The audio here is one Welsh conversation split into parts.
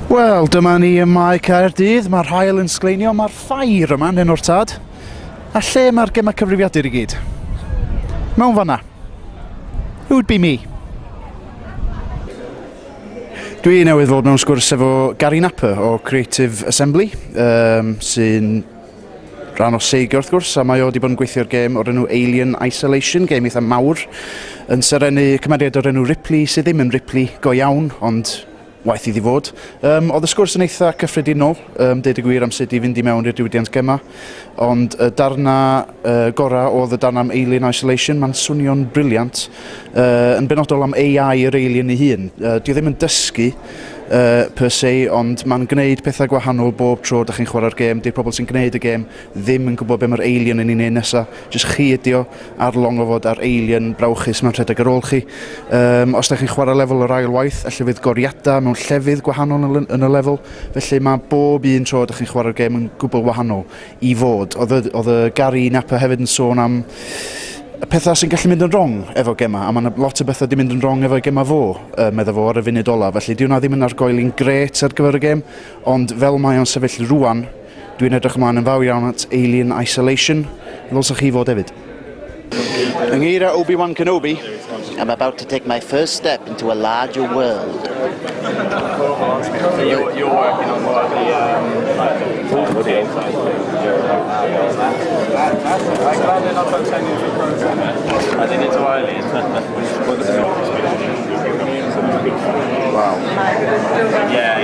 Wel, dyma ni ym Mae Caerdydd. Mae'r haul yn sgleinio, mae'r ffair yma yn o'r tad. A lle mae'r gemau cyfrifiadur i gyd? Mewn fanna. It would be me. Dwi newydd fod mewn sgwrs efo Gary Napper o Creative Assembly, um, sy'n rhan o Sega wrth gwrs, a mae o wedi bod yn gweithio ar gêm o'r enw Alien Isolation, gêm eitha mawr, yn serennu cymeriad o'r enw Ripley, sydd ddim yn Ripley go iawn, ond waeth iddi fod. Um, oedd y sgwrs yn eitha cyffredinol, um, deud y gwir am sut i fynd i mewn i'r diwydiant gema, ond y darna uh, gorau oedd y darna am Alien Isolation, mae'n swnio'n briliant, uh, yn benodol am AI yr alien ei hun. Uh, dio ddim yn dysgu, uh, per se, ond mae'n gwneud pethau gwahanol bob tro da chi'n chwarae'r gêm. Di'r pobl sy'n gwneud y gêm ddim yn gwybod be mae'r alien yn ei wneud nesaf. Jyst chi ydi o, ar long o fod ar alien brawychus mae'n rhedeg ar ôl chi. Um, os da chi'n chwarae lefel yr ail waith, ella fydd goriadau mewn llefydd gwahanol yn y lefel. Felly mae bob un tro da chi'n chwarae'r gêm yn gwbl wahanol i fod. Oedd y, oedd y Gary Napper hefyd yn sôn am y pethau sy'n gallu mynd yn wrong efo gema, a mae yna lot o bethau di mynd yn wrong efo gema fo, uh, medda fo ar y funud ola, felly di hwnna ddim yn argoeli'n gret ar gyfer y gêm, ond fel mae o'n sefyll rwan, dwi'n edrych ymlaen yn fawr iawn at Alien Isolation, ddylsech chi fod hefyd. Yng ngeiriau Obi-Wan Kenobi, I'm about to take my first step into a larger world. So you're, you're working on what the I think it's Wiley. Wow. Yeah.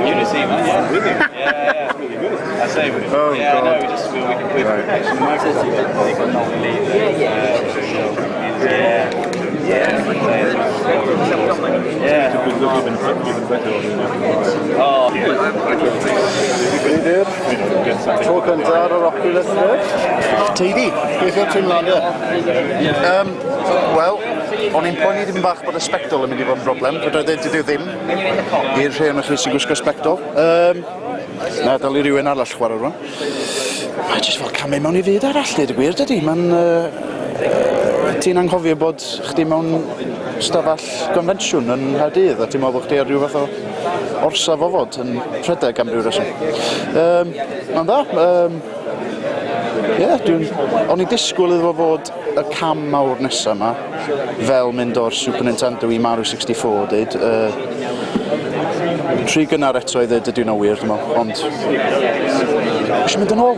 Unity, man, yeah. Yeah. I say, we, Oh, yeah, God. no, we just we, we can we Right. Microsoft, they can not leave. Yeah. Oh. Bryd Tro cyntaf ar yr Oculus Rift. Teidi, beth yw'r teimladau? Um, Wel, o'n i'n poeni ddim bach bod y sbectol yn mynd i fod yn broblem. Fedra i ddeud dydy o ddim i'r rhai ohonoch chi sy'n gwisgo sbectol. Um, na, dal i rywun arall chwarae rwan. Mae jyst fel camu mewn i fyd arall, dweud y gwir, dydy. Mae'n... Uh, ti'n anghofio bod chdi mewn stafell gonfensiwn yn Nghaerdydd a ti'n meddwl bod chdi ar ryw fath o orsaf ofod yn rhedeg am ryw reswm. Um, mae'n dda. Um, Ie, yeah, dwi'n... O'n i'n disgwyl iddo fo fod y cam mawr nesaf yma, fel mynd o'r Super Nintendo i Mario 64, dweud. Uh, rhy gynnar eto i ddweud ydy hwnna'n wir, dwi'n meddwl, ond... Eisiau mynd yn ôl.